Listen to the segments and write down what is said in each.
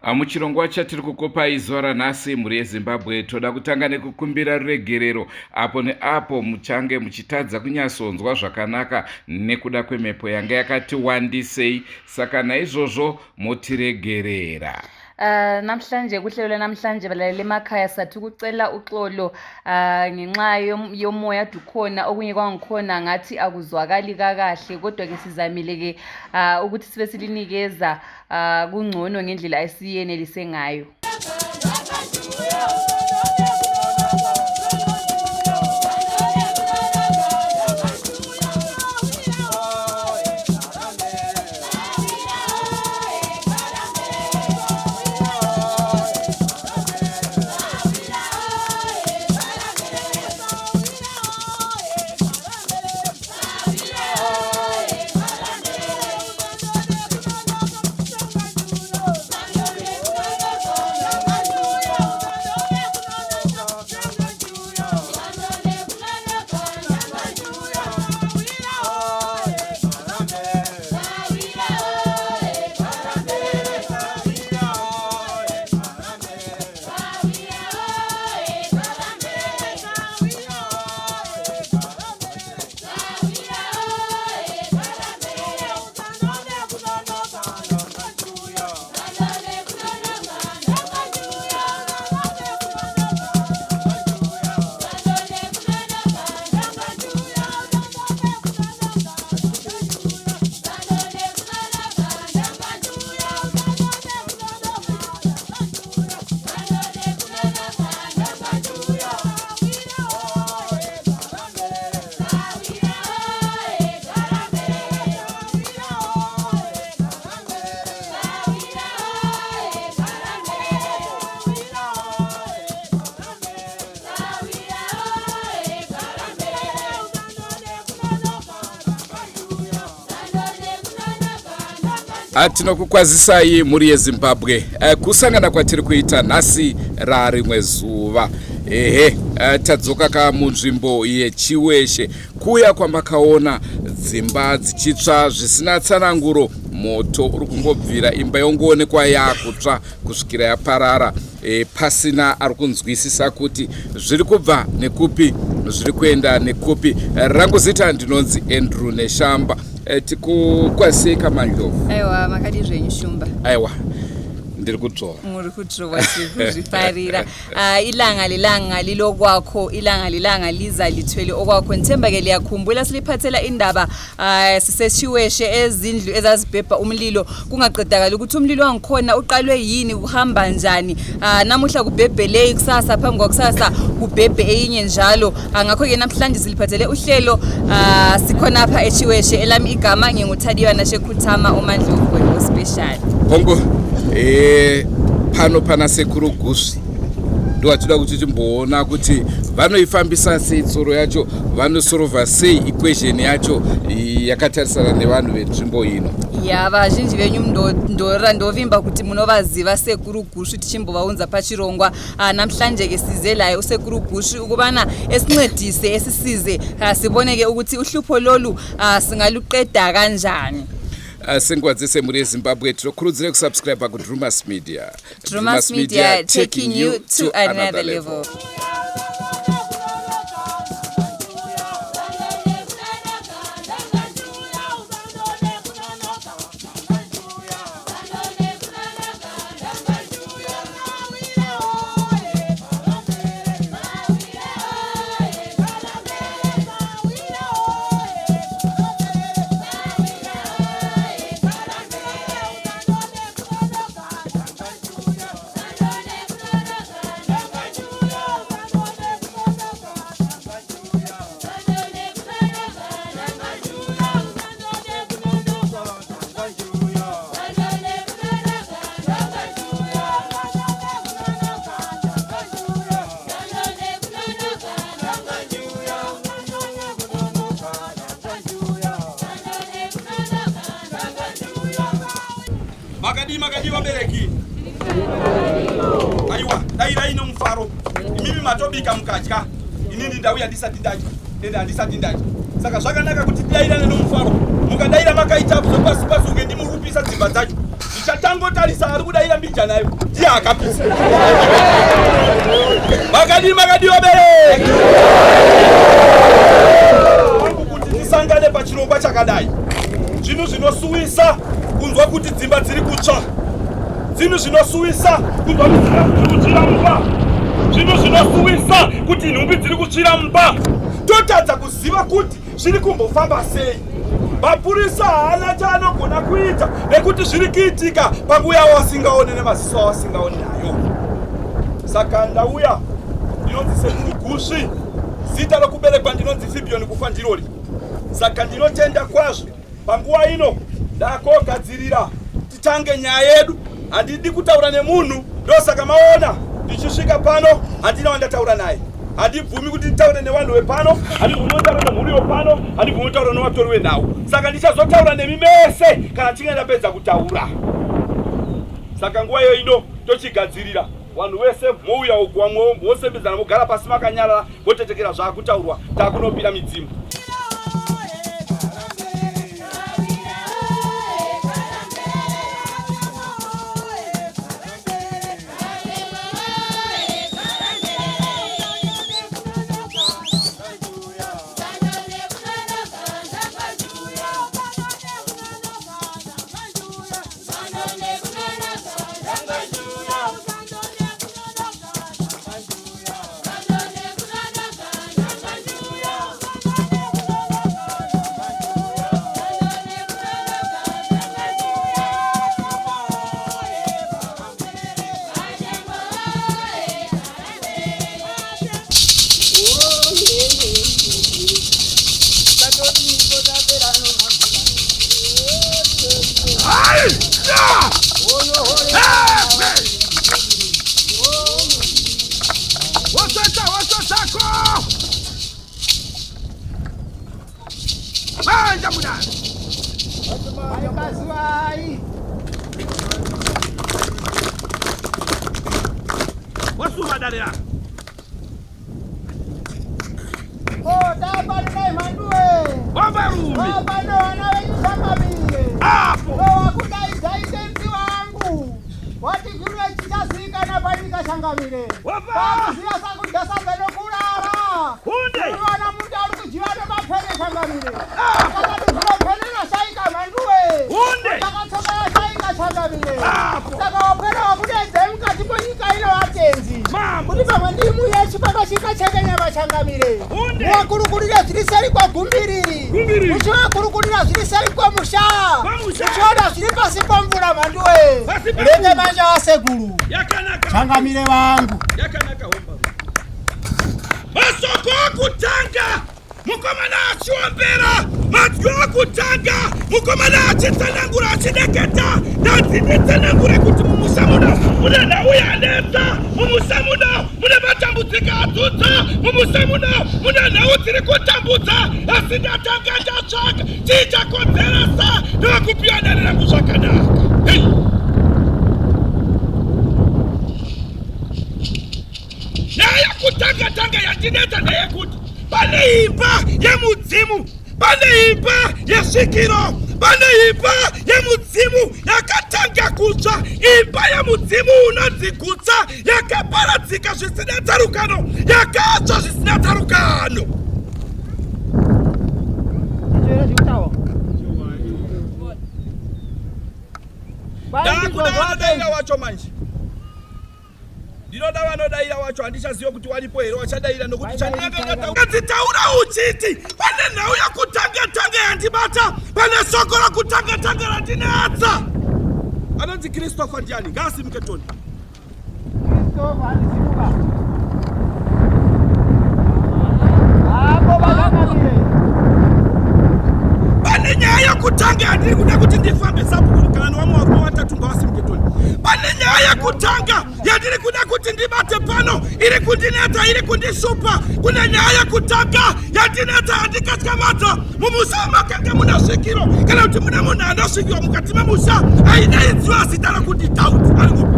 Muchirongwa chatiri kukopai zuva ranhasi, mhuri yeZimbabwe, toda kutanga nekukumbira ruregerero apo neapo muchange muchitadza kunyatsonzwa zvakanaka nekuda kwemhepo yanga yakati wandisei, saka naizvozvo motiregerera. Namhlanje kuhlelo lanamhlanje, balaleli emakhaya, sathi ukucela uxolo ngenxa yomoya dukhona okunye kwangikhona ngathi akuzwakali kakahle, kodwa ke sizamile ke ukuthi sibe silinikeza kungcono ngendlela esiyenelise ngayo. Tinokukwazisai mhuri yeZimbabwe. Kusangana kwatiri kuita nhasi rarimwe zuva, ehe, tadzoka ka munzvimbo yeChiweshe, kuya kwamakaona dzimba dzichitsva zvisina tsananguro. Moto uri kungobvira, imba yongoonekwa yakutsva kusvikira yaparara, pasina ari kunzwisisa kuti zviri kubva nekupi, zviri kuenda nekupi. Rangu zita ndinonzi Andrew Neshamba. Tikukwazisei kaMandlovu. Aiwa, makadi zvenyu, Shumba? Aiwa, ndiri kudzvova. Muri kudzvova, tiri kuzvifarira. Ilanga lilanga lilokwakho, ilanga lilanga liza lithwele okwakho. Ngithemba ke liyakhumbula siliphathela indaba siseChiweshe, ezindlu ezazibhebha umlilo, kungaqedakali ukuthi umlilo wangikhona uqalwe yini, kuhamba njani. Namuhla kubhebhe, kusasa, phambi kwakusasa kubhebhe eyinye njalo. Ngakho-ke namhlanje siliphathele uhlelo, sikhonapha eChiweshe. Elami igama nginguThadiwa Nashekhuthama uMandlovu ospecial. Hongu, pano pana Sekuru Gusvi, ndowatoda kuti timboona kuti vanoifambisa sei tsoro yacho, vanosorovha sei equation yacho yakatarisana nevanhu venzvimbo ino. Ya, vazhinji venyu ndovimba kuti munovaziva Sekuru Gusvi, tichimbovaunza pachirongwa. Namhlanje-ke size laye uSekuru Gusvi ukubana esincedise, esisize, sibone-ke ukuthi uhlupho lolu singaluqeda kanjani. Senguva dzese, mhuri yeZimbabwe, tinokurudzire kusubscribe kuDrumas Media. Drumas Media, taking you to another level. Makadii, makadii vabereki? Aiwa, dairai nomufaro. Imimi matobika mukadya, inini ndauya ndisati ndadya, ende handisati ndadya, saka zvakanaka kuti tidairane nomufaro. Mukadaira makaita zvepasi pasi unge ndimurupisa dzimba dzacho ndichatanga. Uchangotarisa ari kudaira mbijanayo ndiye akapisa. Makadii makadii vabereki wangu kuti tisangane pachirongwa chakadai. Zvinhu zvinosuwisa kunzwa kuti dzimba dziri kutsva. Zvinhu zvinosuwisa kunzwa kuti dzimba dziri kutsvira mumba. Zvinhu zvinosuwisa kuti nhumbi dziri kutsvira mumba. Totadza kuziva kuti zviri kumbofamba sei. Mapurisa haana chaanogona kuita nekuti zviri kuitika panguva yavasingaone nemaziso avasingaoni nayo. Saka ndauya ndinonzi Sekuru Gusvi, zita rokuberekwa ndinonzi Fibion kufa ndirori. Saka ndinotenda kwazvo panguva ino ndakogadzirira titange nyaya yedu. Handidi kutaura nemunhu, ndosaka maona ndichisvika pano handina wandataura naye. Handibvumi kuti nditaure nevanhu vepano, handibvumi kutaura nemhuri yepano, handibvumi kutaura nevatori venhau. Saka ndichazotaura nemi mese kana tichinge ndapedza kutaura. Saka nguva iyo ino tochigadzirira vanhu vese mouya uku, vamwe mosembedzana mogara pasi makanyarara motetekera zvakutaurwa, takunopira midzimu. Wasuma dare rako. Wavarume. Apo. Wava. Hunde. Hunde. Apo. Mambo. Kuti pamwe ndimuye chipakashika chekenya vachangamire. Hunde. Muwakurukurira zviri seri kwagumbiriri. Gumbiriri. Muchivakurukurira zviri seri kwamusha. Kwamusha. Muchiona zviri pasi pamvura mhanduwe. Pasi pamvura. Renge manja wasekuru. Yakanaka. Changamire vangu. Yakanaka homba. Masoko akutanga mukomana achiombera madyo akutanga mukomana achitsanangura achideketa ndanzi nditsanangure kuti mumusha muno mune nhau yanetsa mumusha muno mune matambudziko adzudza mumusha muno mune nhau dziri kutambudza asi ndatanga ndatsvaga chii chakonzeresa ndokupiwa dare rangu zvakanaka. Hey. Nyaya yekutanga tanga yandinetsa ndeyekuti pane imba yemudzimu, pane imba yesvikiro, pane imba yemudzimu yakatanga kutsva, imba yemudzimu unonzi Gutsa yakaparadzika zvisina tsarukano, yakatsva zvisina tsarukano. Ndakuda vanodaira wacho manje. Ndinoda vanodaira wacho handichaziva kuti waripo here wachadaira nokuti chandinakangadzitaura uchiti pane nhau yokutanga tanga yandibata pane soko rokutanga tanga randinetsa. Anonzi Christopher ndiani? Ngaasimuke Tony. Pane nyaya yokutanga yandiri kuda kuti ndifambe sabhuku kana nevamwe varume vatatu ngavasimuke Tony. Pane nyaya yekutanga yandiri kuda kuti ndibate pano iri kundinetsa iri kundishupa. Kune nyaya yekutanga yandinetsa yandikatyamadza mumusha makanga muna svikiro kana kuti mune munhu anosvikirwa mukati memusha aidaidziwa zita rokuti Daudi ari kupi?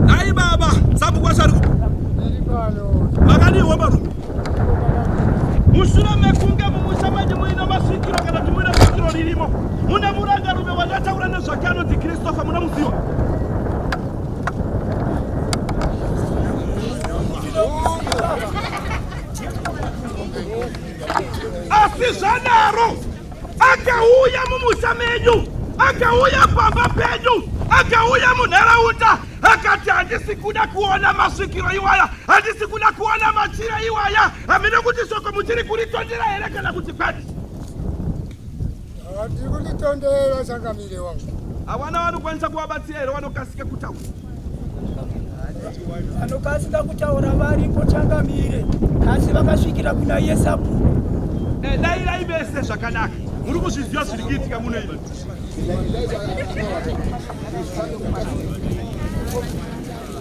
Nhai baba, sabhuku wacho ari kupi? Makadii varume? Mushure mekunge mumusha Mune murangarume wandataura nezvake anonzi Christopher, munomuziva? Asi zvadaro akauya mumusha menyu, akauya pamba penyu, akauya munharaunda, akati handisi kuda kuona masvikiro iwaya, handisi kuda kuona machira iwaya. Hamene kuti shoko muchiri kuritondera here kana kuti kwete. Tiri kulitondera changamire wangu. Hawana vanokwanisa kuvabatsira here vanokasika kutaura? Vanokasika kutaura varipo changamire, asi vakasvikira kuna iye sabhuku. Dairai vese zvakanaka. Muri kuzviziva zviri kuitika muno imi.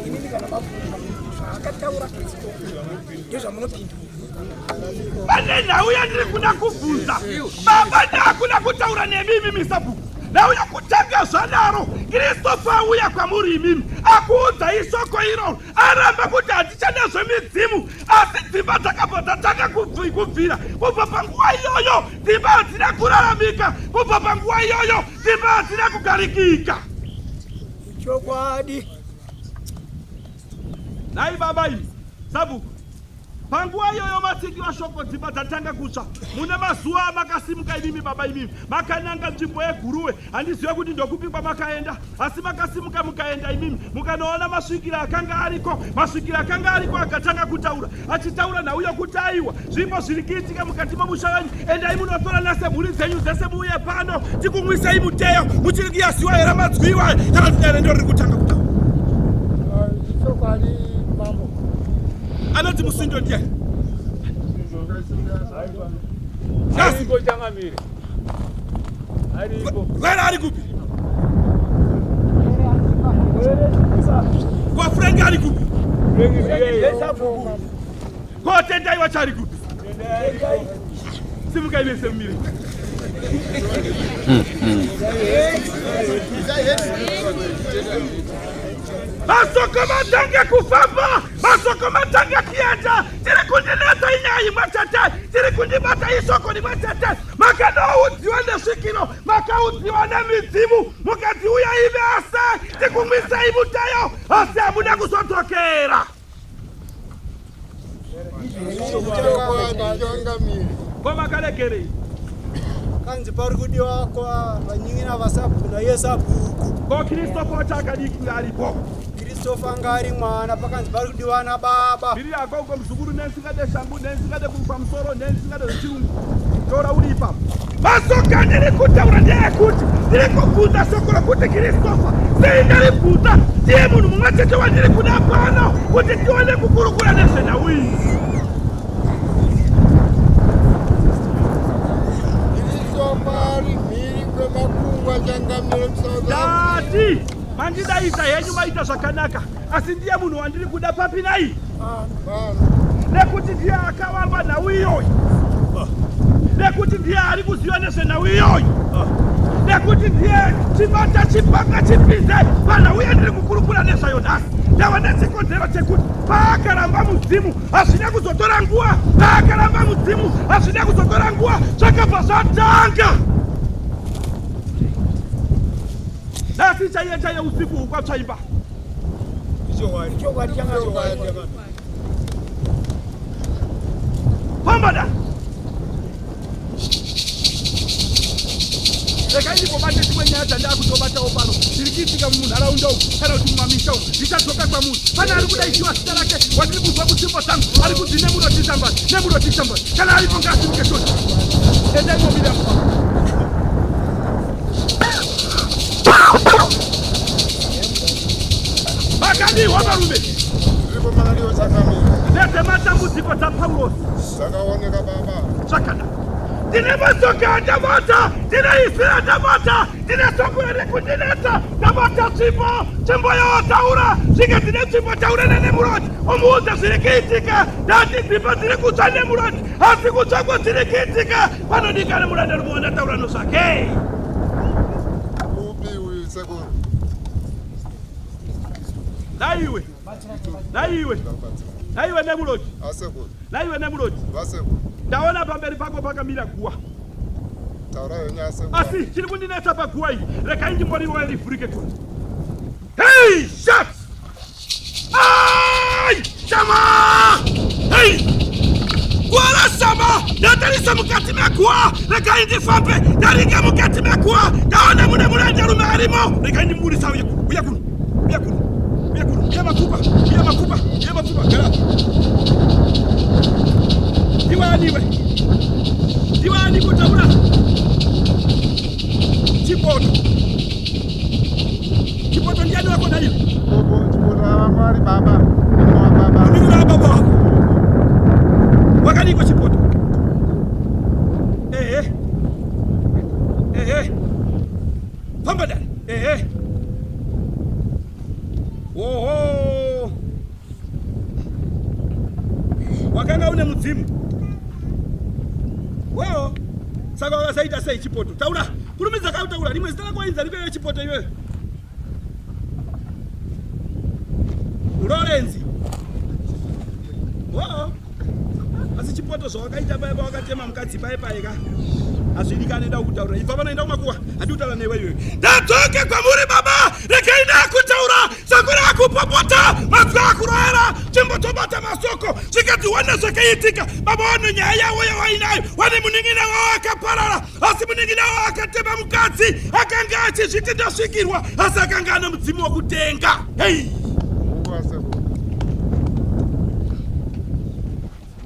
Inini kana mabvunza zvaakataura Kristu ndezvamunopindura. Pane nhau yandiri kuda kubvunza baba, ndakuda kutaura nemi imimi sabhuku. Nhau yokutanga zvadaro, Kristofa auya kwamuri imimi akuudzai shoko iroro, aramba kuti handichada zvemidzimu, asi dzimba dzakabva dzatanga kubvira. Kubva panguva iyoyo dzimba hadzina kuraramika, kubva panguva iyoyo dzimba hadzina kugarikika. Chokwadi. Nhai baba imi sabhuku, panguva iyoyo matsikiwa shoko dzimba dzatanga kutsva. Mune mazuva amakasimuka imimi baba imimi makananga nzvimbo yeGuruwe, handizive kuti ndokupi kwamakaenda, asi makasimuka mukaenda imimi mukanoona masvikiro akanga ariko. Masvikiro akanga ariko akatanga kutaura, achitaura nhau yokuti aiwa, zvipo zviri kuitika mukati memusha wenyu, endai munotorana semhuri dzenyu dzese muuye pano tikumwisei muteyo. Muchiri kuyaziwa here madzwi iwayo kana kuti dare ndo riri kutanga kutaura? Chokwadi mambo. Anoti musindo ndiani? Ariko changamire. Ariko. Rwere ari kupi? KwaFrank ari kupi? Kotendai wacho ari kupi? Simukai vese mumire. Masoko matange kufamba, masoko matange kuenda. Tiri kundinetsa inyaya imwe chete, tiri kundibata ishoko rimwe chete. Makanoudziwa nesvikiro, makaudziwa nemidzimu, mukati uyai vese tikumwisei mutayo, asi hamuna kuzodzokera. Chokwadi changamire. Ko makalegerei? Kanzi pari kudiwa kwa vanyin'ina vasabhuku naiye sabhuku. Ko Kristofa wacho akadiki aripo? Kristofa anga ari mwana, pakanzi pari kudiwa nababa. Biri yako uko muzukuru, nensingade shangu, nensingade kurupa musoro, nensingade zvechirungu. Tora uri ipapo. Masoka ndiri kutaura ndeyekuti ndiri kubvunza shoko rokuti Kristofa sei ndaribvunza, ndiye munhu mumwe chete wandiri kuda pano kuti tione kukurukura nezvenhau iyi. Kristofa ari mhiri kwemakungwa changamire muSouth Africa. Ndati mandidaidza henyu, maita zvakanaka, asi ndiye munhu wandiri kuda papi nai? Pano. Nekuti ndiye akavamba nhau iyoyi, nekuti ndiye ari kuziva nezvenhau iyoyi, nekuti ndiye chibata chipanga chipinze panhau yandiri kukurukura nezvayo nhasi. Ndava nechikonzero chekuti paakaramba mudzimu hazvina kuzotora nguva, paakaramba mudzimu hazvina kuzotora nguva, zvakabva zvatanga. Nhasi chaiye chaiye usiku hukwatsvaimba. Chokwadi changamire. Famba da regai ndimbobate dzimwe nyaya dzandakutobatawo pano zviri kuitika munharaunda umu kana kuti mumamisha umu. Ndichadzoka kwamuri. Pane ari kudaisiwa zita rake wandiri kunzwa kutsimbo dzangu, ari kunzi nemurotishambani, nemurotishambani. Kana aripo ngaasimuke shoti. Endai momira mufamba. Makadiwa varume? Zviripo, makadiwa changamire. Nezvematambudziko dzaPaurosi. Zvakaoneka baba. Zvakanaka. Ndine masoka andabata, ndine izwi randabata, ndine soko riri kundinetsa. Ndabata tsvimbo, tsvimbo yotaura zvinge dzine tsvimbo. Taura neNemuroti umuudze zviri kuitika. Ndati dzimba dziri kutsva Nemuroti, asi kutsva kwadziri kuitika panodikana muranda rume wandataura nozvake. Upi uyu sekuru? Naiwe, naiwe, naiwe Nemuroti. Asekuru. Naiwe Nemuroti. Vasekuru. Ndaona pamberi pako pakamira guwa. Taurai henyu asekuru. Asi chiri kundinetsa paguwa iyi, regai ndimboriroya rivhurike tone. Hey, shut! Ai, shama! Hey! Guwa rashama! Ndatarisa mukati meguwa, regai ndifambe, ndaringa mukati meguwa, ndaona mune murenderume arimo, regai ndimuburisa uye uye kuno, uye kuno, uye kuno, uye mapfupa, uye mapfupa, uye mapfupa, gara. Ndiwe ani iwe? Ndiwe ani kutaura? Chipoto. Chipoto ndiani wako naiwe? Chipoto wangu ari baba. Munin'ina wababa. Munin'ina wababa wako. Wakadiko chipoto? Ehe. Ehe. Famba dani. Ehe. Oho. Wakanga une mudzimu. Wao. Saka wakasaita sei chipoto? Taura. Kurumidza kautaura. Rimwe zita rako wainzi riko iwe chipoto iwewe. Lorenzi. Wao. Asi chipoto zvawakaita paye pawakatema mukadzi paye paye ka. Hazvidikane nda kutaura. Ibva pano enda kumakuwa. Handi kutaura newe iwewe. Ndadzoka kwamuri baba. Regai ndakutaura. Sakura akupopota. Mazwi akuroera. Chimbotobata masoko. Zvikanzi wane zvakaitika. Baba wano nyaya yavo yawainayo. Wane munin'ina wavo akaparara. Asi munin'ina wavo akatema mukadzi. Akanga achizviti ndasvikirwa. Asi akanga ane mudzimu wekutenga. Hey!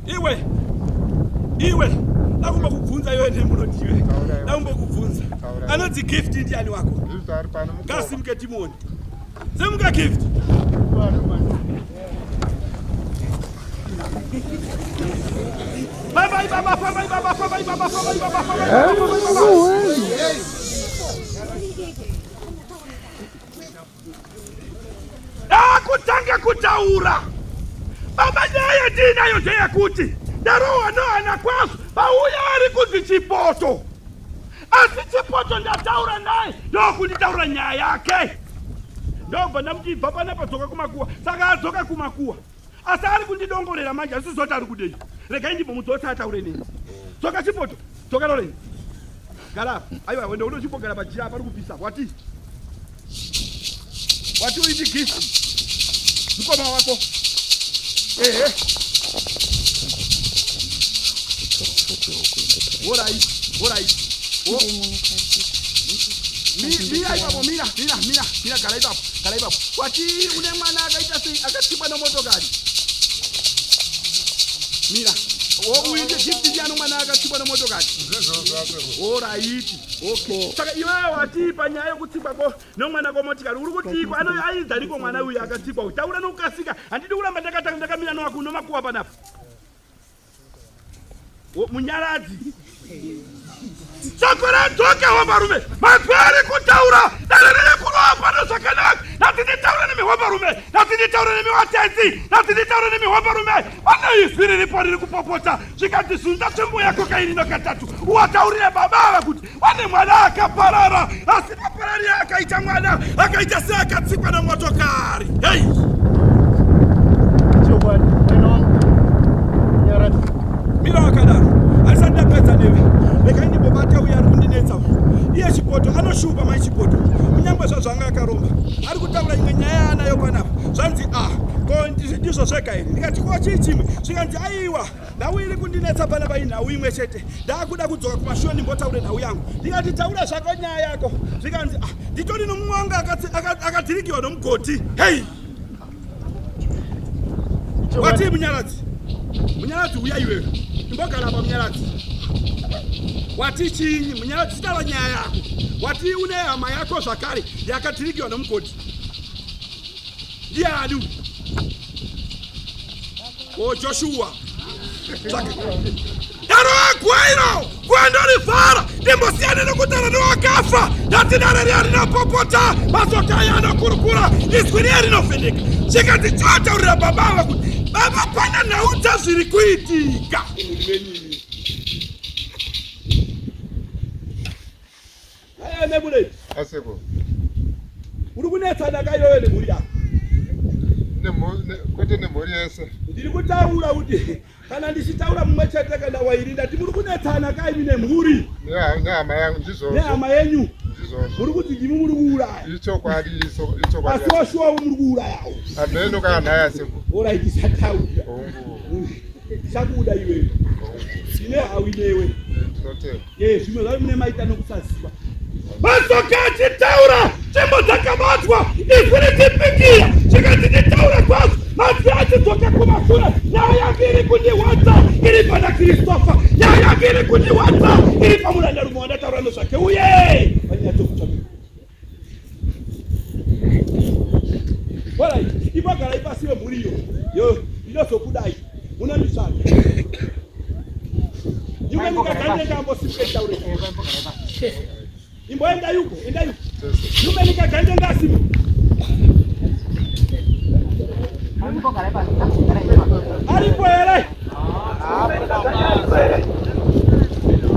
Iwe iwe ndakumbokubvunza iwe nemunoti iwe ndakumbokubvunza anonzi gift ndiani wako ngasimuke timuone simuka gift Fambai baba, fambai baba, fambai baba, fambai baba, fambai baba, fambai baba. Ndakutanga kutaura baba, nyaya yatiinayo ndeyekuti ndarohwa nohana kwazvo pauya ari kunzi chipoto, asi chipoto ndataura naye ndokunditaura nyaya yake, ndobva ndamuti ibva panapa dzoka kumakuwa. Saka adzoka kumakuwa, asi ari kundidongorera manje, asi zoti ari kudei. Regai ndimbomudzotsa ataure neni. Dzoka chipoto, dzoka Loreni, gara apa. Aiwa, wende unochimbogara pajira apa, ari kupisa. Wati wati uiti gift mukoma wako. Ehe, orit orit, mira ipapo, mira mira mira mira, gara ipapo, gara ipapo. Wati une mwana akaita sei, akatsikwa nemotokari? Mira, uite gift ndiani mwana akatsikwa nemotokari? Alright, okay. Saka iwewe wati panyaya yekutsikwa ko nomwana kwamotikari uri kutiiko? Aidza mwana uyu akatsikwa? Taura nokukasika, handidi kuramba ndakatanga ndakamira nomakuwa panapa. Munyaradzi, shoko radzoka wambarume, mazwi ari kutaura, dare riri kurova pano zvakanaka. Nhasi nditaura nemi wambarume, nhasi nditaura nemi watenzi, nhasi nditaura nemi wambarume. Pane izwi riripo riri kupopota, zvikanzi zunza tsvimbo yako kairino katatu, uwataurire baba ava kuti wane mwana akaparara, asi mapararire akaita mwana akaita seakatsikwa nemotokari. Hei, Chokwadi, mwana wangu Munyaradzi. Mira wakadaro, handisati ndapedza newe. Regai ndimbobata uyo ari kundinetsa uyu. Iye chipoto anoshupa mai chipoto, kunyange zvazvo anga akaromba. Ari kutaura imwe nyaya yaanayo panapa. Zvanzi a ko ndizvo zvega here? Ndikati ko chii chimwe? Zvikanzi aiwa, nhau iri kundinetsa panapa inhau imwe chete, ndaakuda kudzoka kumashure ndimbotaure nhau yangu. Ndikati taura zvako nyaya yako. Zvikanzi ah, nditori nomumwe wangu akadhirikiwa nomugodhi. Hei, watii Munyaradzi? Munyaradzi, uya iwewe, imbogara pa. Munyaradzi, wati chinyi? Munyaradzi, chitaura nyaya yako. Wati une hama yako zvakare yakadhirikiwa nomugodhi, ndiani uyu? O Joshua daro agwairo gwandorivhara, ndimbosiyana nokutaura nowakafa. Ndati dare riya rinopopota, masoka aya anokurukura, izwi riya rinovheneka. Zvikanzi chotaurira baba ava kuti baba, pana nhau dzazviri kuitika. Aya nebuleti. Asekuru. Uri kunetsana kaiwewe nemhuri yako. Kwete nemhuri yese. Ndiri kutaura kuti kana ndichitaura mumwe chete kana wairi ndati muri kunetsana kaimi nemhuri. Nehama yangu ndizvozvo. Nehama yenyu. Ndizvozvo. Muri kuti ndimi muri kuuraya. Ichokwadi ichokwadi. Asi washuwa muri kuurayawo. Hameno kana nhaya sekuru. Orai tisataura. Hongu. Tichakuda iwewe. Tine hawi newe. Ndinotenda. Ye zvimwe zvayo mune maita nokusaziva. Masoka achitaura tsvimbo dzakabatwa izwi richipikira zvikanzi nditaura kwazvo mazwi achidzoka kumashure nyaya yangu iri kundiwadza iri pana Kristofa nyaya yangu iri kundiwadza iri pamurandarume wandataura nezvake uye vanyatsokutsvaka Alright, imbagarai pasi vemhuri iyo yo ndinozokudai munonditsvaga imwe nyika ambosimuka itaure imboenda yuko enda yuko yume nyika gande ngasimuka aripo here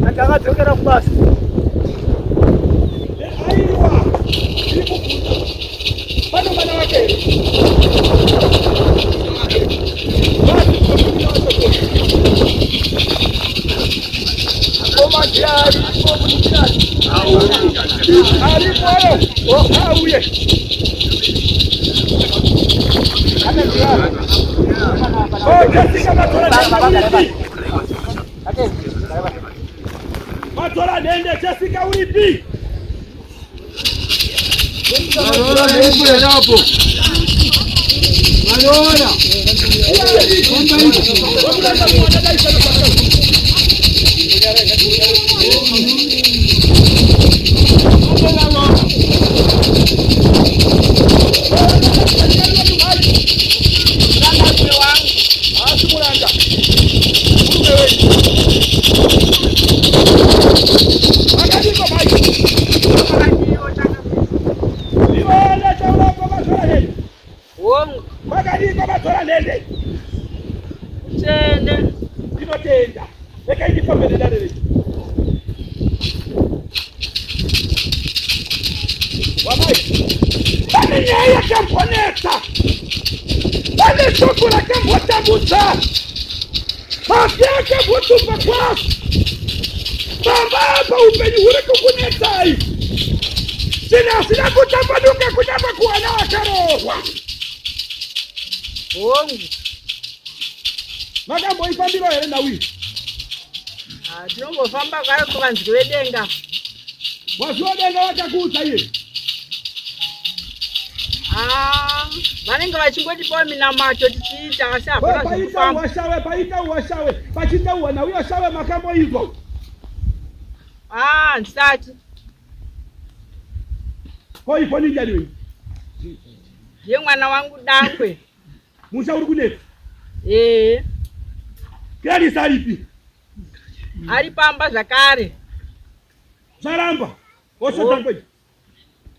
Ndakadzokera kubasa. Aiwa, ndiri kubvunza. Pano mwana wake here? Aripo, auye. Oh, Jessica matora nende uripi? Matora nende Jessica uripi? Asi muranda. Murume wenyu. Makadiko mai. Iwona chauroko matora nende. Hongu. Makadiko matora nende. Tende. Ndinotenda. Rekai ndifambe nedare renyu. Wamai. Pane nyaya yakambonetsa. Pane shoko rakambotambudza. Mafi akambotumba kwazvo. Baba apa upenyu huri kukunetsai. Zvinhu hazvina kutambanuka kunyangwe kuwana vakaroorwa. Hongu. Makamboifambirawo here nhau iyi? Ah, tinombofamba kwayo kuvanzwi vedenga. Wazwi wedenga vakakuudza iye? Ah, vanenge vachingotipawo minamato tichiita asi hapana Paita zvekufamba. uwashawe, paita uwashawe, pachiita uwana uyashawe makamboizwa. Ah, ndisati. Ko ifoni njani wenyu? Ndiye mwana wangu dangwe. Musha uri kunetsa. Ee. Gladys aripi? Ari pamba zvakare. Zvaramba. Osho dangwe.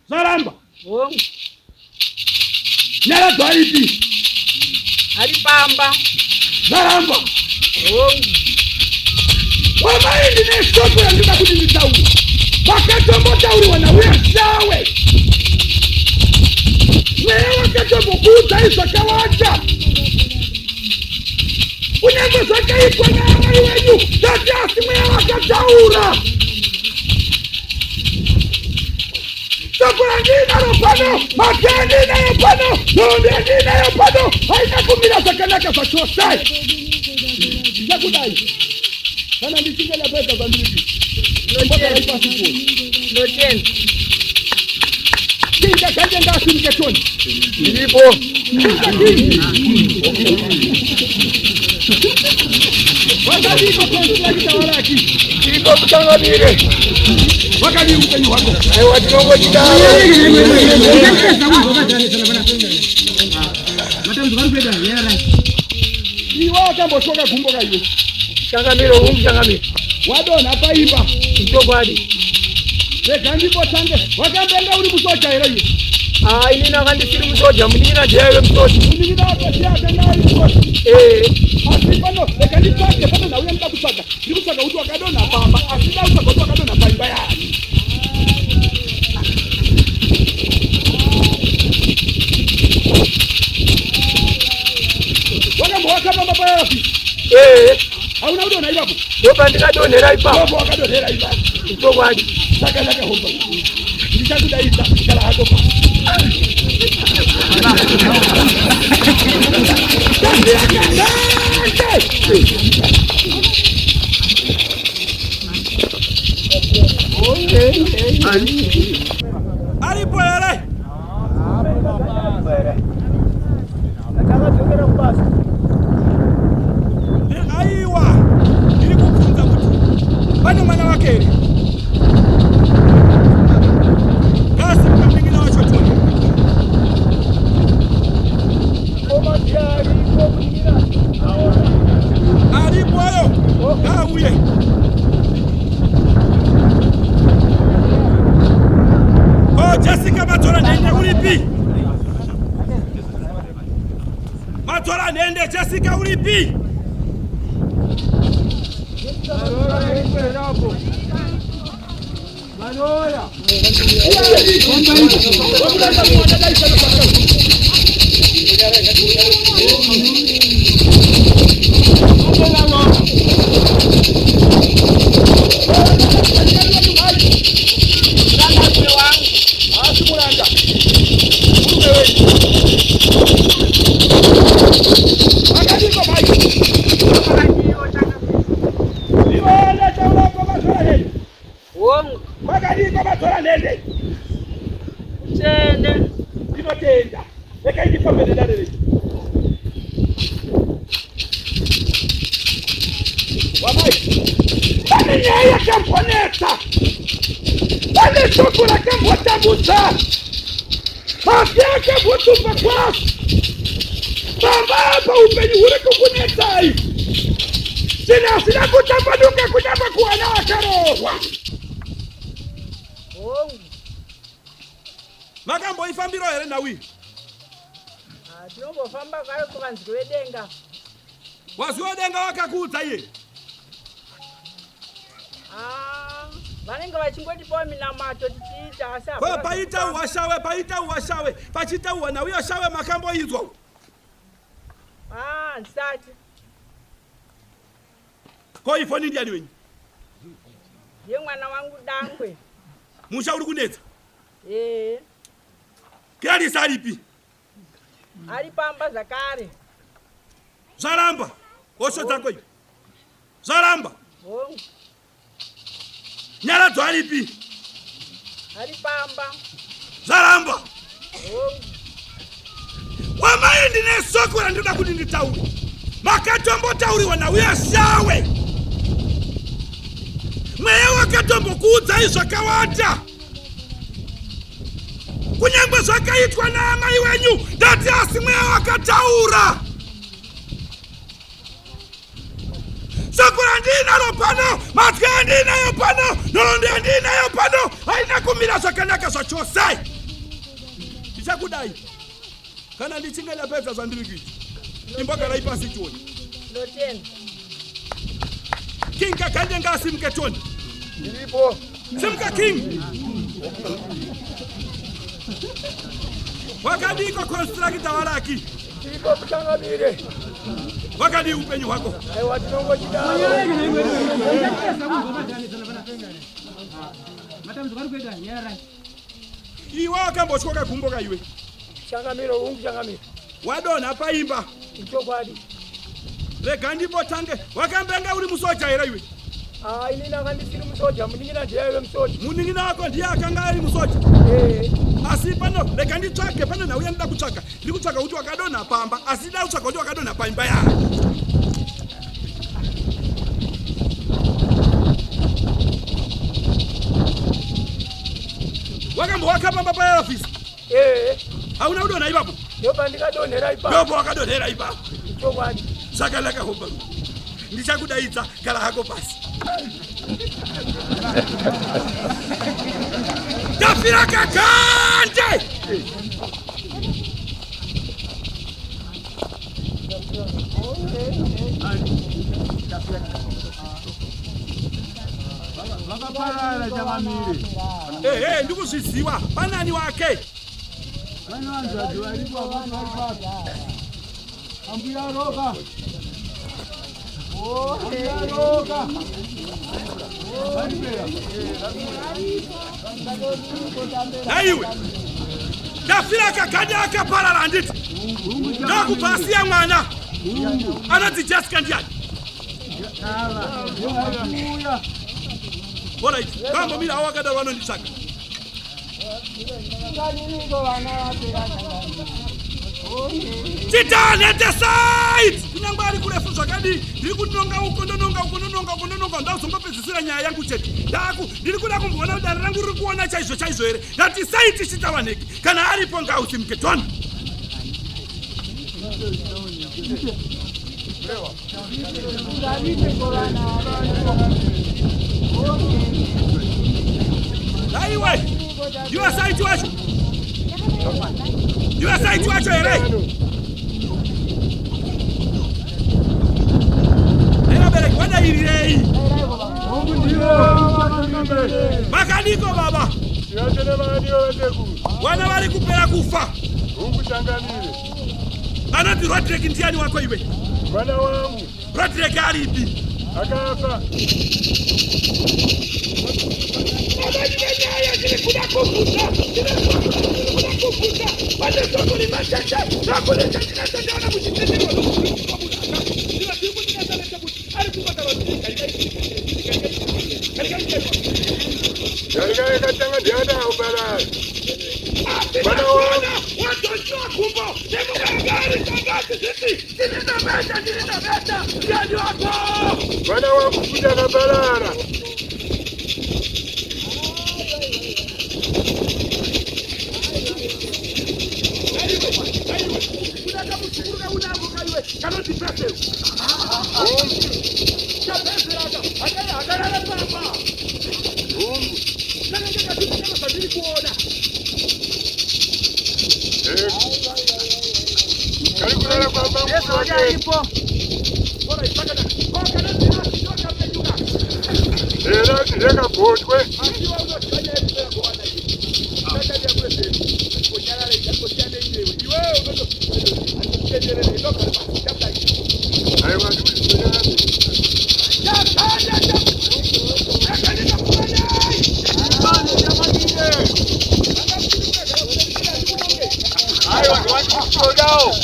Zvaramba. Hongu. Nyaradzo aripi? Ari pamba. Zvaramba. Hongu. Wamai ndine shoko randinoda kuti nditaure. Vakatombotauriwa nauya shawe. Mweya wakatombokuudzai zvakawanda. Kunyange zvakaitwa naamai wenyu, tati asi mweya wakataura. Shoko randinaro pano, mate andinayo pano, nhoroondo yandinayo pano haina kumira zvakanaka zvachose. Ndichakudai kana ndichinge ndapedza zvandiri kuita. Mbogarai pasi kuona. Ndinotenda. Kinga ganje ngasimuke toni. Ndiripo. Wakadiko konstructor waraki. Ndiripo kutangamire. Wakadii upenyu hwako? Aiwa tinongochidaro. Iwe wakamboshoka gumbo kaiwe. Changamire hungu changamire. Wadonha paimba. Chokwadi. Rega ndimbotange. Wakambenga uri musoja here iwe? Ah, inini anga ndisiri musoja, munin'ina ndiye aive musoja. Munin'ina wako ndiye akanga ari musoja. Eh. Asi pano rega nditsvage pano nhau yandida kutsvaga. Ndiri kutsvaga kuti wakadonha pamba asi ndida kutsvaga kuti wakadonha paimba yaani. Hauna kudonha ipapo? Ndopandikadonhera ipapo. Ndopo wakadonhera ipapo. Chokwadi. Zvakanaka homba. Ndichakudaidza kana hako pa. Aripo here? Takadzokera kubasa. Aiwa, ndiri kubvunza kuti pane mwana wake here? Ngasimuka munin'ina wacho tione. Aripoyo, ngaauye. Oh, Jessica Matora Nhende uripi? Matora Nhende, Jessica uripi? Asi muranda. Murume wenyu. Makadiko mai. Iwona chaurako matora nhende. Hongu. Makadiko matora nhende. Tende. Ndinotenda. Rekai ndifambe nedare renyu. Wamai. Pane nyaya yakambonetsa. Pane shoko rakambotambudza. Mabvi akambotumba kwazvo. Baba apa upenyu huri kukunetsai. Zvinhu hazvina kutambanuka kunyangwe kuwana vakaroorwa. Hongu. Makamboifambirawo here nhau iyi? Ah, tinombofamba kwayo kuvanzwi vedenga. Wazwi wedenga wakakuudza iye? Ah, vanenge vachingotipawo minamato tichiita asi Ko paitauhwa shawe paitauhwa shawe pachitauhwa nhau yashawe makamboinzwa? Ah, ndisati. Ko ifoni ndiani wenyu? Yemwana wangu dangwe. Musha uri kunetsa? Ee. Gladys aripi? Ari pamba zvakare. Zvaramba. Hosho dzako iwe. Zvaramba. Hongu. Nyaradzo aripi? Ari pamba. Zvaramba. Hongu. Wamai ndine soko randinoda kuti nditaure. Makatombotauriwa nauya shawe. Mweya wakatombokuudzai zvakawanda. Kunyangwe zvakaitwa naamai wenyu ndati asi mweya wakataura. Shoko randiinaro pano, mazwi andiinayo pano, nhoroondo yandiinayo pano haina kumira zvakanaka zvachose. Ndichakudai kana ndichinge ndapedza zvandiri kuita. Imbogarai pasi tione. Ndotenda. King Kakande ngaasimuke tione. Ndiripo. Simuka King. Wakadiko constructor waraki. Tiripo kuchangamire. Wakadii upenyu hwako? Aiwa tinongochidaro. Iwe wakambotyoka gumbo ka iwe? Changamire ungu changamire. Wadonha paimba. Ichokwadi. Rega ndimbotange. Wakambenga uri musoja here iwe? Ah, ini ndanga ndisiri musoja, munin'ina ndiye aive musoja. Munin'ina wako ndiye akanga ari musoja? Eh. Asi pano rega nditsvage, pane nhau yandida kutsvaga. Ndiri kutsvaga kuti wakadonha pamba, asi ndida kutsvaga kuti wakadonha paimba yako. Wakambowaka pamba paelvis? Eh. Hauna kudonha ipapo? Ndopandikadonhera ipapo. Ndopo wakadonhera ipapo. Chokwadi. Zvakanaka homba. Ndichakudaidza, gara hako pasi. Tafira kakande. Vakaparara changamire. Ehe, ndikuzviziwa. Panani wake? Pane vanzvadzi varipo havati vari papi. Ambuya Roka. Naiwe ndafira akaganda akaparara handiti ndakubva asiya mwana anonzi Jessica ndiani? Alright, vambomira avo vakadaro vanonditsvaga. Titanete side kunyange ari kurefu zvakadii ndiri kunonga uko ndononga uko ndononga uko ndononga ndazongopedzisira nyaya yangu chete ndaku ndiri kuda kumboona kuti dare rangu riri kuona chaizvo chaizvo here ndati sei tichitawaneki kana aripo ngausimuke don Aiwe, ndiwe saiti wacho, ndiwe saiti wacho here? Vabereki vadairirei? Makadiko baba? Vana vari kupera kufa. Anonzi Rodrick ndiani wako iwe? Mwana wangu. Rodrick aripi? Akafa. Baba ndine nyaya ndiri kuda kubvunza. Ndine shoko ndiri kuda kubvunza. Pane shoko remacheche. Shoko rechandinatsandaona muchitenderwa nokuburikizwa munhu akafa. Ndino chiri kundinetsa ndechekuti ari kungotara kuti garikai garikai garikai garikai. Garikai katanga ndiana uparara. Mwana wangu wadonzwa gumbo nemumwe anga ari tanga achizviti ndini ndameta ndini ndameta ndiani wako? Mwana wangu futi akaparara. Kanoti Bethel. Chabethel aka hakarara pamba. Kanenge kachipikana zvandiri kuona. Kari kurara kwamba Yesu wake aripo. Alright, zvakanaka. Ko kanonzi Rasi ndo kapenyuka. Era ndekabhotwe. Asiwa unoziva nyaya yekupera kuwana iwe. Ndakati yakurezeru. Kunyarara ikakosiyana iwewe. Iwewe unototenderere ndogara pasi chapter. Aiwa ndikuzinyana. Aiwa ndiwandikutodawo.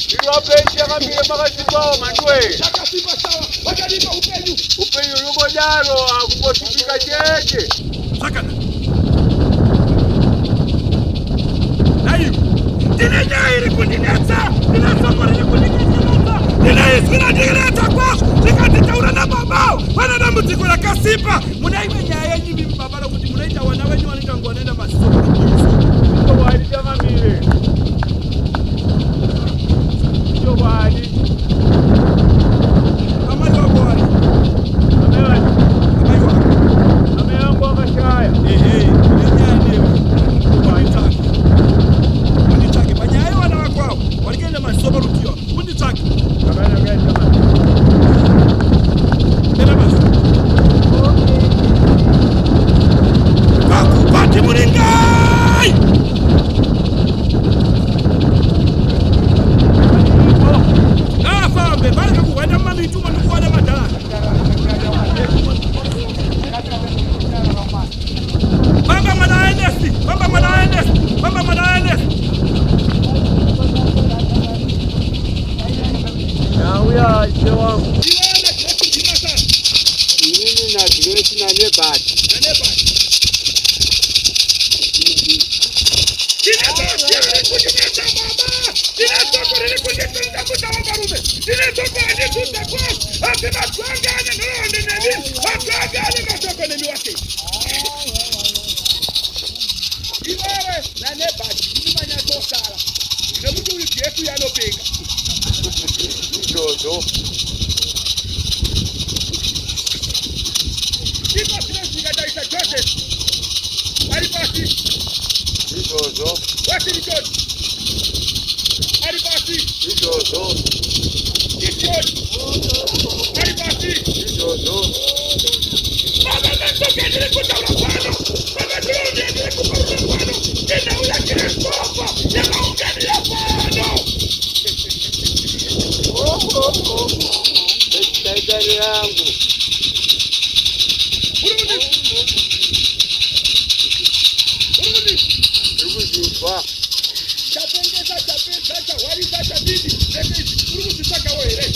Ndiri wapenyu yakamire makasimbawo mhanduwe. Takasimba sawa, wakadipa upenyu. Upenyu unongodaro hakumbosipika chete. Zvakanaka. Aiwa, ndine nyaya iri kundinetsa, ndine soko riri kundinetsa, ndine izwi randinetsa kwazvo, zvikanditaura nababa vane dambudziko rakasimba. Mune imwe nyaya yenyu imi baba rokuti munoita vana venyu vanoita kunge vanoenda maziso kurudziso. Chokwadi chakamire. Chokwadi. Amai wako vari? Amai vangu. Amai wako. Amai vangu vakashaya. Ehe, ndine nyaya newe. Unditsvake. Unditsvake panyaya yevana vako avo vari kuenda maziso parutiyo. Unditsvake. Zvakanaka chakamire. Enda basi. Kakupati muringai! Ngaafambe varege kuhwanda mumamiti umo ndikuwana madhara. Famba mwana waEnesi, famba mwana waEnesi, famba mwana waEnesi. Ndauya ishe wangu. Iwe naGrace ndimasana. Inini naGrace naNebhati. NaNebhati. Ndine soko riri kundinetsa baba. Ndine soko riri kunditambudza varume. Ndine soko randibvunza kwazvo. Asi mazwanga ane nhoroondo nemi. Mazwanga ane masoko nemi wake. Iwewe naNebhati ndimi manyatsosara. Nekuti uyu Jesu yanopenga. Izvozvo. Iko zvino zvikatarisa Joseph ari pasi. Izvozvo. Washington ari pasi. Izvozvo. Gideon ari pasi. Izvozvo. Baba mashoko andiri kutaura pano, baba nhoroondo yandiri kuparura pano, inhau yaKristofa yakaunganira pano. Ndazvinzwa. Chatengesa, chapedza, chahwarisa, chadini, zvese izvi uri kuzvitsvagawo here?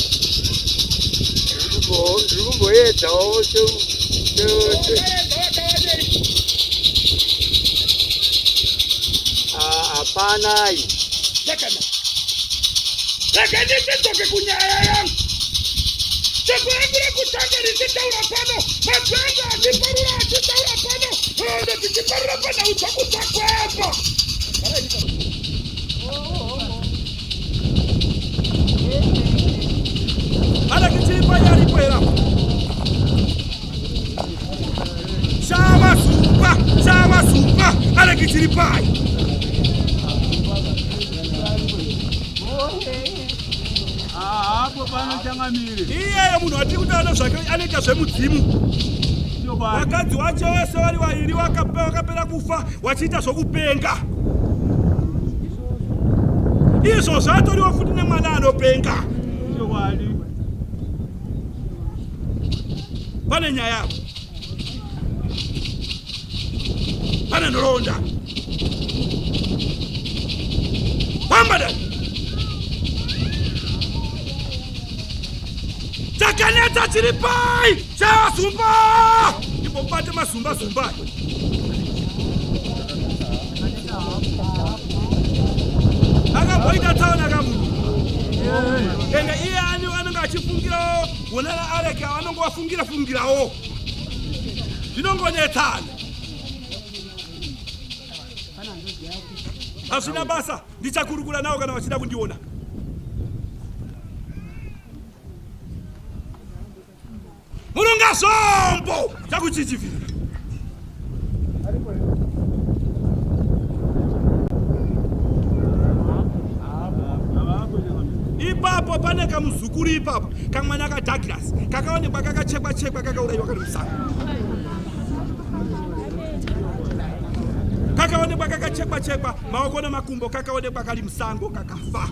Ndiri kumboedzawo se Wakaedza wakawanei? Ah, hapanai. Zvakanaka. Rega ndidzoke kunyaya yangu. Shoko rangu rekutanga richitaura pano, mazwi angu achiparura achitaura pano, nhoroondo dzichiparura panhau dzokutsva kwemba. Aleki chiri panyaripo here apo? Shava zumba, shava zumba, Aleki chiri pai. Hapo pano changamire. Iyeyo munhu atiri kutaura nezvake anoita zvemudzimu. Vakadzi wacho vese vari vairi vakapera kufa wachiita zvokupenga. Izvo zvatoriwo futi nemwana anopenga. Chokwadi. Pane nyaya apo. Pane nhoroondo. Famba dai. Chakanetsa chiri pai chazumba. Imbobate mazumba zumba. Akamboita tsaona kamunhu. Ende iye anenge achifungirawo wonana areke anonge wafungira fungirawo. Zvinongonetsana. Hazvina basa, ndichakurukura nawo kana vachida kundiona. Murunga zvombo chakuchichivira. Ipapo pane kamuzukuru ipapo kamwana kaDouglas kakaonekwa kakachekwa chekwa kakauraiwa kari musango. Kakaonekwa kakachekwa chekwa maoko nemakumbo kakaonekwa kari musango kakafa.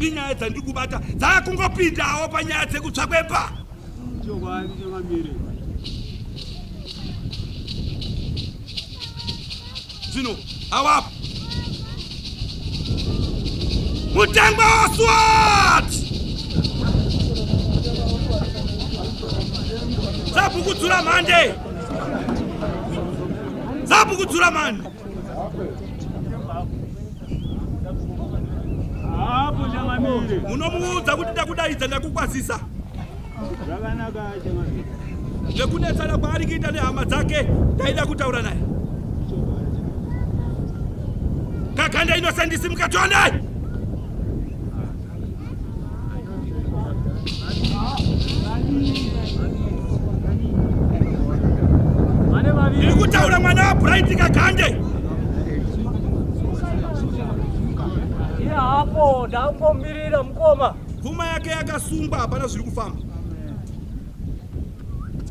Inyaya dzandiri kubata dzakungopindawo panyaya dzekutsva kwemba. Chokwadi changamire. Zvino awapo mutengwa waswat sabhukudzura mhande sabhukudzura mhande Hapo changamire. Munomuudza kuti ndakudaidza ndakukwazisa. Zvakanaka changamire. Nekunetsana kwaari kuita nehama dzake ndaida kutaura naye. Kakanda inosandisi mukatione. Ndiri kutaura mwana waBright Kakande. Hapo ndangomirira mukoma. Pfuma yake yakasungwa hapana zviri kufamba.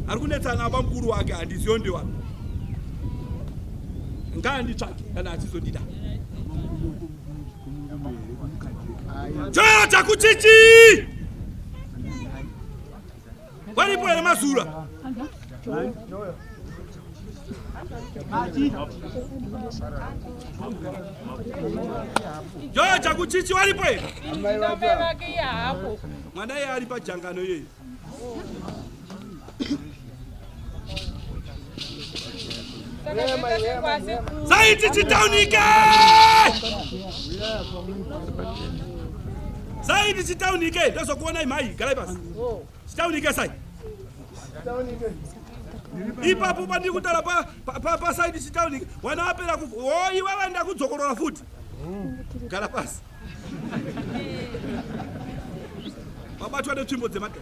Ari kunetsana aba mukuru wake handiziyo ndewapi. Ngaanditsvake kana achizondida. Chero chakuchichi! Waripo here mazura? Joyo chakuchichi waripo here? Mwana iye ari pajangano iyeye. Saiti chitaunike! Saiti chitaunike! Ndozokuonai mhai, garai pasi. Chitaunike sai. Ipapo pandiri kutaura pasaidi chitaunike, wana wapera kufa. Oh, iwe vaenda kudzokorora futi. Gara pasi. Wabatwa netsvimbo dzemadhaka.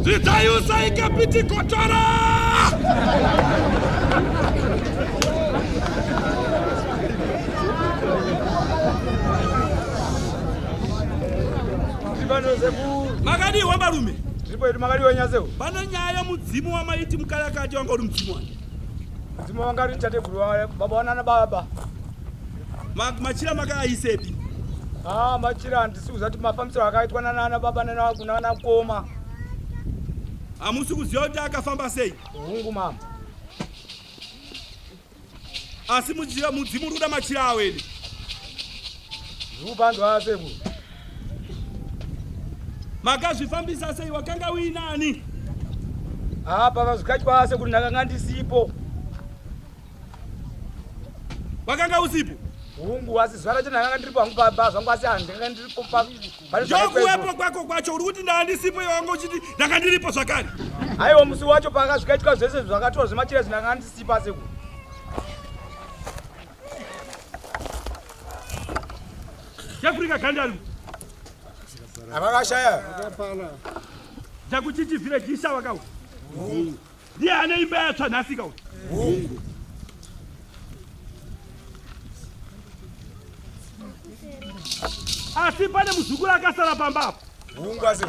Dzidzai usaike pitikotora! Makadii wambarume? Tiripo yedu makadiwa nyasewo. Pane nyaya yemudzimu wamaiti mukarakati wanga uri mudzimu wani. Mudzimu wanga uri tateguru baba wanana baba. Machira makaaisepi? Ah, machira handisi kuziva kuti mafambisiro akaitwa nanana baba nana koma. Hamusi kuziva kuti akafamba sei? Hungu mama. Asi mudzimu uri kuda machira awo ede. Zvikupanzwa asekuru. Makazvifambisa sei? Wakanga uinani? Apa vazvikatwa asekuru ndakanga ndisipo. Wakanga usipo? Hungu, asi zuva racho ndakanga ndiripo hangu pamba zvangu asi handanga ndiripo pa pane zvakaitwa Ndokuwepo izvozvo. kwako kwacho uri kuti ndanga ndisipo iwe wanga uchiti ndanga ndiripo zvakare. Aiwa musi wacho pakazvikaitwa zvese zvakatorwa zvemachira izvi ndakanga ndisipo asekuru. Jafurika Gandalu. Avakashaya. Jakuchichi village ishawa kawo. Ndiye ane imba yatsva nhasi kawo. Asi pane muzukuru akasara pamba apo. Hungu asi.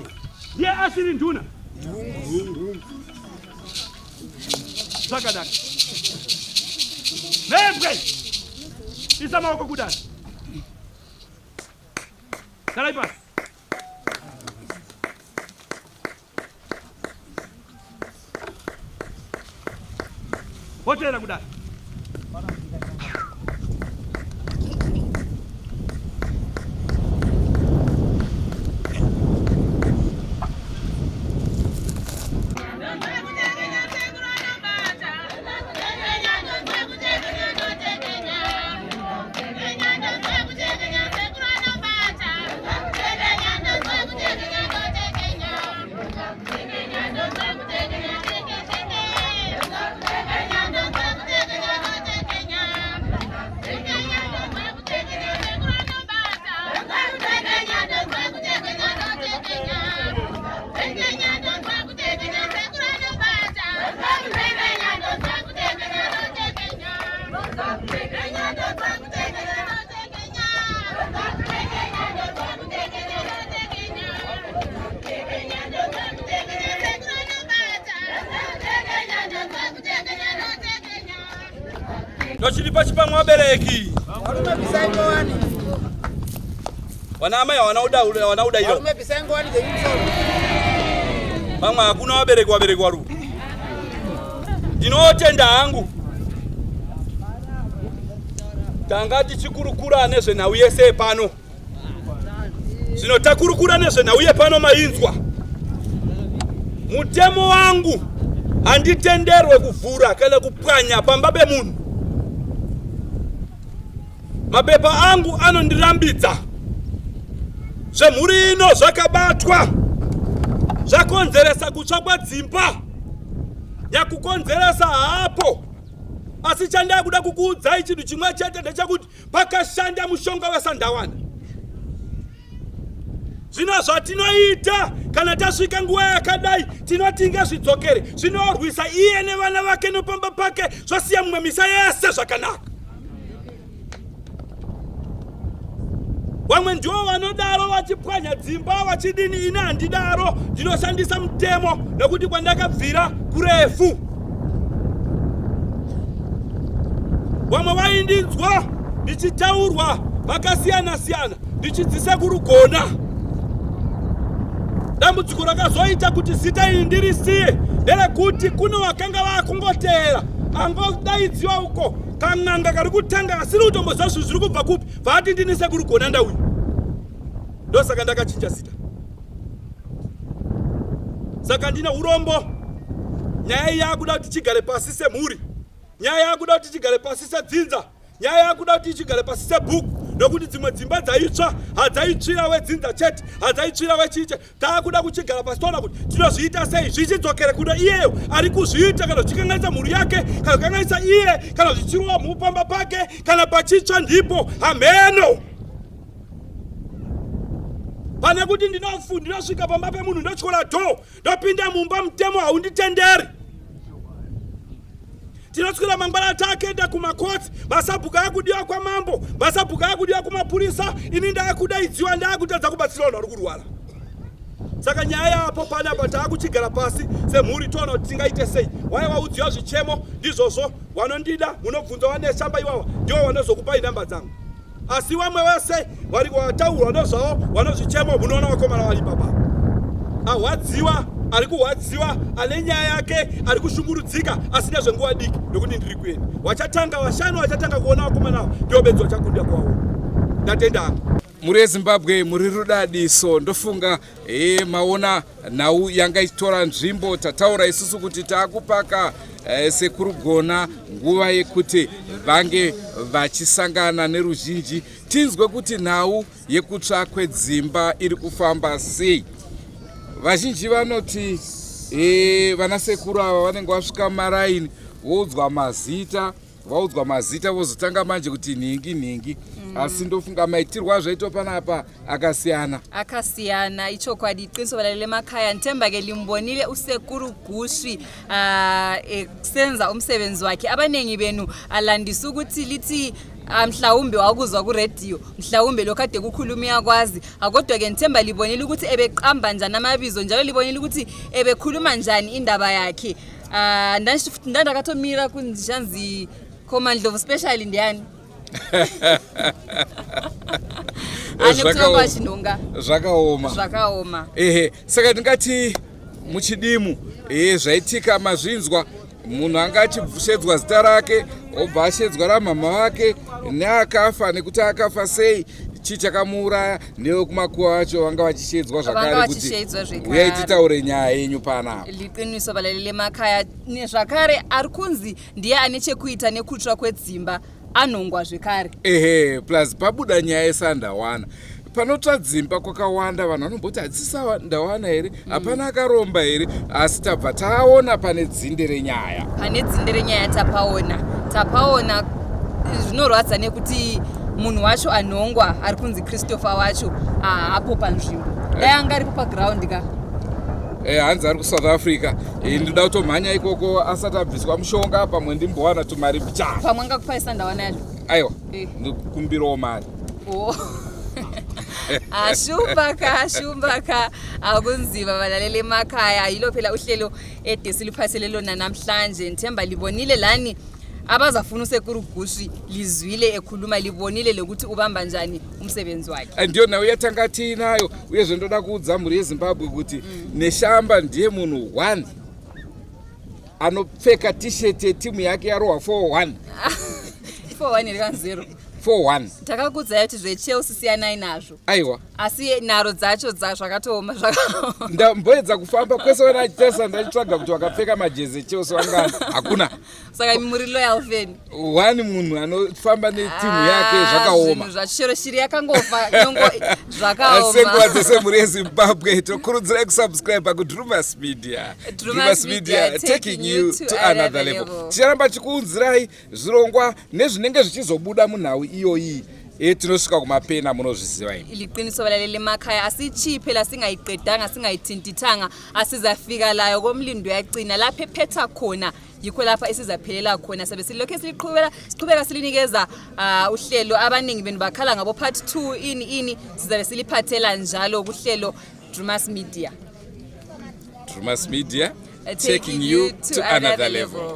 Ndiye asiri nduna. Zvakanaka. Mhembwe. Isa maoko kudai. Garai pasi. Wotera kudai. Ndochiripa chipamwe vabereki. Varume bvisai ngowani. Vana amai havana kuda havana kuda iyo. Varume bvisai ngowani dzenyu musoro. Pamwe hakuna vabereki vabereki waru. Ndinotenda hangu. Tanga tichikurukura nezvenhau yese yepano. Zvino takurukura nezvenhau yepano mainzwa. Mutemo wangu handitenderwe kuvhura kana kupwanya pamba pemunhu. Mapepa angu anondirambidza. Zvemhuri ino zvakabatwa zvakonzeresa kutsva kwadzimba. Nyakukonzeresa haapo. Asi chandakuda kukuudzai chinhu chimwe chete ndechekuti pakashanda mushonga wesandawana. Zvino zvatinoita kana tasvika nguva yakadai, tinoti ngazvidzokere, zvinorwisa iye nevana vake nepamba pake, zvosiya mumwe misa yese zvakanaka. Vamwe ndivo vanodaro vachipwanya dzimba vachidini, ini handidaro, ndinoshandisa mutemo nekuti kwandakabvira kurefu. Vamwe vaindinzwa ndichitaurwa vakasiyana siyana ndichidzisa kurugona. Dambudziko rakazoita kuti zita iri ndirisiye nderekuti kune vakanga vakungoteera angodaidziwa uko kan'anga kari kutanga asiri kutomboziva zvinhu zviri kubva kupi vaati ndini sekuru gona ndauya. Ndosaka ndakachinja zita. Saka ndine urombo, nyaya iyi yakuda kuti tigare pasi semhuri, nyaya yakuda kuti tigare pasi sedzinza, nyaya yakuda kuti tichigare pasi sebhuku, nokuti dzimwe dzimba dzaitsva hadzaitsvira wedzinza chete, hadzaitsvira wechiche. Takuda kuchigara pasi toona kuti tinozviita sei zvichidzokere kuno iyeyo ari kuzviita, kana zvichikanganisa mhuri yake, kana kukanganisa iye, kana zvichirova mupamba pake, kana pachitsva ndipo hamheno. Pane kuti ndinosvika pamba pemunhu ndotyora dhoo ndopinda mumba, mutemo haunditenderi. Tinoswera mangwana takuenda kumakotsi, masabhuku akudiwa kwamambo, masabhuku akudiwa kumapurisa, ini ndakudaidziwa ndakutadza kubatsira vanhu vari kurwara. Saka nyaya yapo panapa taakuchigara pasi semhuri toona kuti tingaite sei. Waya waudziwa zvichemo ndizvozvo, wanondida munobvunza vaneshamba iwawa ndiwo wanozokupai namba dzangu. Asi vamwe vese vari wataurwa nezvavo vanozvichemo, munoona vakomana vari papa ahwadziwa. Ari kurwadziwa, ane nyaya yake, ari kushungurudzika asi nezvenguva diki nokuti ndiri kuenda. Wachatanga vashanu vachatanga kuona vakomana ava ndivo bedzi vachakunda kuvaona. Ndatenda hangu. Mhuri yeZimbabwe muri rudadiso ndofunga e, maona nhau yanga ichitora nzvimbo tataura isusu kuti taakupaka e, sekuru Gona nguva yekuti vange vachisangana neruzhinji tinzwe kuti nhau yekutsva kwedzimba iri kufamba sei vazhinji vanoti e, vana sekuru ava vanenge vasvika maraini voudzwa mazita vaudzwa mazita vozotanga manje kuti nhingi nhingi mm. asi ndofunga maitirwo azvaitwa panapa akasiyana akasiyana ichokwadi iqiniso balaleli emakhaya ngithemba ke limbonile usekuru gusvi uh, esenza umsebenzi wakhe abaningi benu alandisa ukuthi lithi ah, mhlawumbe wakuzwa kurediyo mhlawumbe lokhu ade kukhuluma uyakwazi akodwa-ke ngithemba libonile ukuthi ebeqamba njani amabizo njalo libonile ukuthi ebekhuluma njani indaba yakhe Ah, ndandakatomira kunzi zvanzi komandlovu special ndiani ane kutonga achinhonga zvakaoma zvakaoma ehe saka ndingati muchidimu ehe zvaitika mazvinzwa munhu anga achishedzwa zita rake obva ashedzwa ramhamha vake neakafa nekuti akafa sei chii chakamuuraya nevekumakuva vacho vanga vachishedzwa zvakare kuti uyai titaure nyaya yenyu panapa liqiniso balaleli emakhaya zvakare ari kunzi ndiye ane chekuita nekutsva kwedzimba anhongwa zvekare ehe plus pabuda nyaya yesandawana panotsva dzimba kwakawanda vanhu vanomboti hadzisi ndawana here hapana akaromba here asi tabva taona pane dzinde renyaya pane dzinde renyaya tapaona tapaona zvinorwadza nekuti munhu wacho anhongwa ari kunzi Christopher wacho haapo panzvimbo dai anga aripo paground ka Eh, hanzi ari kuSouth Africa Eh, ndoda kutomhanya ikoko asati abviswa mushonga pamwe ndimbowana tumari mbichana pamwe angakupai sandawana yacho aiwa Eh. ndikumbirawo mari Oh. ashumbaka ashumbaka akunzima balaleli emakhaya yilo phela uhlelo ede siluphathele lona namhlanje ngithemba libonile lani abazafuna usekuru Gusvi lizwile ekhuluma libonile lokuthi ubamba njani umsebenzi wakhe Eh, ndiyo nhau yatanga tiinayo uyezve ndoda kuudza mhuri yeZimbabwe kuti Neshamba ndiye munhu one anopfeka T-shirt yetimu yake yarohwa 41 4-1 here kanzero 41 takakudzai kuti zveChelsea siyanai nazvo aiwa asi nharo dzacho zvakatooma zvakaoma ndamboedza kufamba kwese wena achitarisa ndachitsvaga kuti wakapfeka majezi eChelsea wangani hakuna saka imi muri loyal fan one munhu anofamba netimu yake Ah, zvakaoma zvinhu zvacho chero shiri yakangofa nyongo senguva zvakaoma dzese mhuri yeZimbabwe tokurudzirai kusubscribe kuDrumas Media. Drumas Media, taking you to another level. Ticharamba chikuunzirai zvirongwa nezvinenge zvichizobuda munhau iyoyi e tinosvika kumapena munozviziva imi Liqiniso balaleli emakhaya asitshiyi phela singayiqedanga singayithintithanga asizafika layo komlindo uyacina lapho ephetha khona yikho lapha esizaphelela khona sabe silokhu siliqhubeka siqhubeka silinikeza uhlelo abaningi benu bakhala ngabo part 2 ini ini sizabe siliphathela njalo kuhlelo Drumas Media. Drumas Media, taking you to another level.